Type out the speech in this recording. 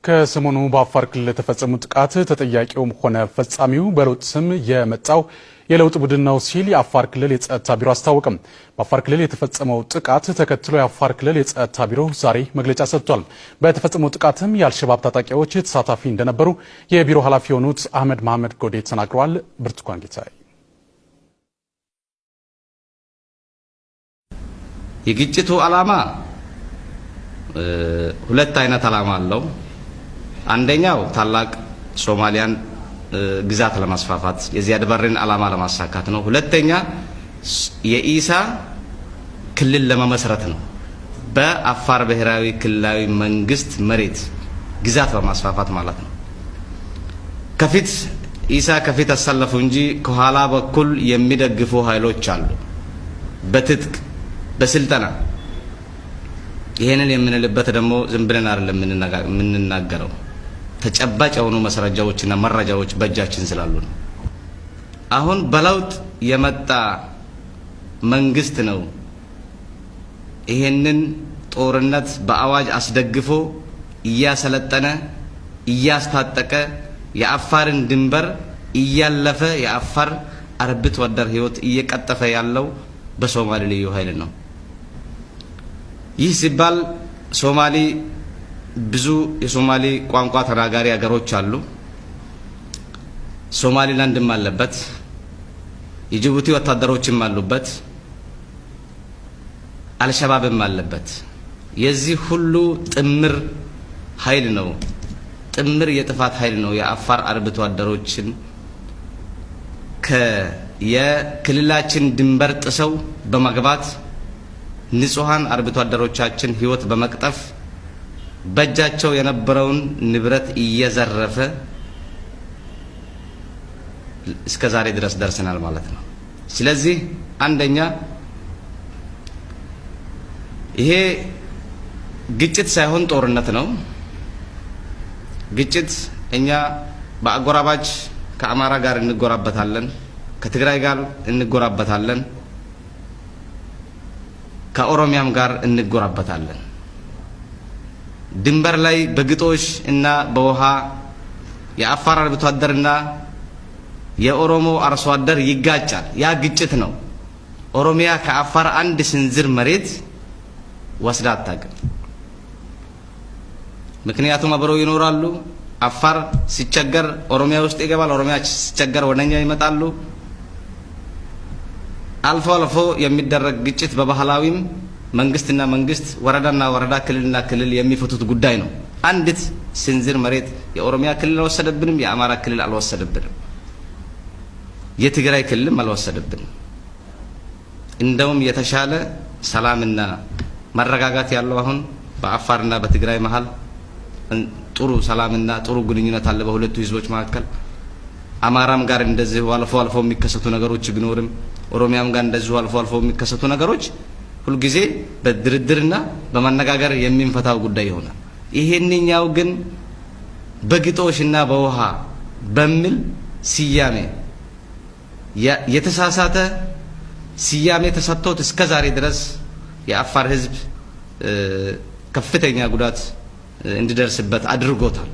ከሰሞኑ በአፋር ክልል ለተፈጸሙ ጥቃት ተጠያቂውም ሆነ ፈጻሚው በለውጥ ስም የመጣው የለውጥ ቡድን ነው ሲል የአፋር ክልል የጸጥታ ቢሮ አስታወቀ። በአፋር ክልል የተፈጸመው ጥቃት ተከትሎ የአፋር ክልል የጸጥታ ቢሮ ዛሬ መግለጫ ሰጥቷል። በተፈጸመው ጥቃትም የአልሸባብ ታጣቂዎች ተሳታፊ እንደነበሩ የቢሮ ኃላፊ የሆኑት አህመድ መሐመድ ጎዴ ተናግረዋል። ብርቱካን ጌታዬ። የግጭቱ ዓላማ ሁለት አይነት ዓላማ አለው። አንደኛው ታላቅ ሶማሊያን ግዛት ለማስፋፋት፣ የዚያድ ባሬን ዓላማ ለማሳካት ነው። ሁለተኛ የኢሳ ክልል ለመመስረት ነው። በአፋር ብሔራዊ ክልላዊ መንግስት መሬት ግዛት በማስፋፋት ማለት ነው። ከፊት ኢሳ ከፊት አሰለፉ እንጂ ከኋላ በኩል የሚደግፉ ኃይሎች አሉ፣ በትጥቅ፣ በስልጠና። ይሄንን የምንልበት ደግሞ ዝም ብለን አይደለም የምንናገረው፣ ተጨባጭ የሆኑ ማስረጃዎችና መረጃዎች በእጃችን ስላሉ ነው። አሁን በለውጥ የመጣ መንግስት ነው ይሄንን ጦርነት በአዋጅ አስደግፎ እያሰለጠነ፣ እያስታጠቀ፣ የአፋርን ድንበር እያለፈ፣ የአፋር አርብቶ አደር ህይወት እየቀጠፈ ያለው በሶማሌ ልዩ ኃይል ነው። ይህ ሲባል ሶማሌ ብዙ የሶማሌ ቋንቋ ተናጋሪ ሀገሮች አሉ። ሶማሊላንድም አለበት፣ የጅቡቲ ወታደሮችም አሉበት፣ አልሸባብም አለበት። የዚህ ሁሉ ጥምር ኃይል ነው፣ ጥምር የጥፋት ኃይል ነው የአፋር አርብቶ አደሮችን የክልላችን ድንበር ጥሰው በመግባት ንጹሐን አርብቶ አደሮቻችን ህይወት በመቅጠፍ፣ በእጃቸው የነበረውን ንብረት እየዘረፈ እስከ ዛሬ ድረስ ደርሰናል ማለት ነው። ስለዚህ አንደኛ ይሄ ግጭት ሳይሆን ጦርነት ነው። ግጭት እኛ በአጎራባች ከአማራ ጋር እንጎራበታለን፣ ከትግራይ ጋር እንጎራበታለን፣ ከኦሮሚያም ጋር እንጎራበታለን። ድንበር ላይ በግጦሽ እና በውሃ የአፋር አርብቶ አደርና የኦሮሞ አርሶ አደር ይጋጫል። ያ ግጭት ነው። ኦሮሚያ ከአፋር አንድ ስንዝር መሬት ወስዳ አታውቅም። ምክንያቱም አብረው ይኖራሉ። አፋር ሲቸገር ኦሮሚያ ውስጥ ይገባል። ኦሮሚያ ሲቸገር ወደኛ ይመጣሉ። አልፎ አልፎ የሚደረግ ግጭት በባህላዊም መንግስትና መንግስት፣ ወረዳና ወረዳ፣ ክልልና ክልል የሚፈቱት ጉዳይ ነው። አንዲት ስንዝር መሬት የኦሮሚያ ክልል አልወሰደብንም፣ የአማራ ክልል አልወሰደብንም፣ የትግራይ ክልልም አልወሰደብንም። እንደውም የተሻለ ሰላምና መረጋጋት ያለው አሁን በአፋርና በትግራይ መሀል ጥሩ ሰላምና ጥሩ ግንኙነት አለ በሁለቱ ህዝቦች መካከል። አማራም ጋር እንደዚሁ አልፎ አልፎ የሚከሰቱ ነገሮች ቢኖርም፣ ኦሮሚያም ጋር እንደዚሁ አልፎ አልፎ የሚከሰቱ ነገሮች ሁልጊዜ በድርድርና በመነጋገር የሚንፈታው ጉዳይ ይሆናል። ይሄንኛው ግን በግጦሽና በውሃ በሚል ስያሜ፣ የተሳሳተ ስያሜ ተሰጥቶት እስከ ዛሬ ድረስ የአፋር ህዝብ ከፍተኛ ጉዳት እንዲደርስበት አድርጎታል።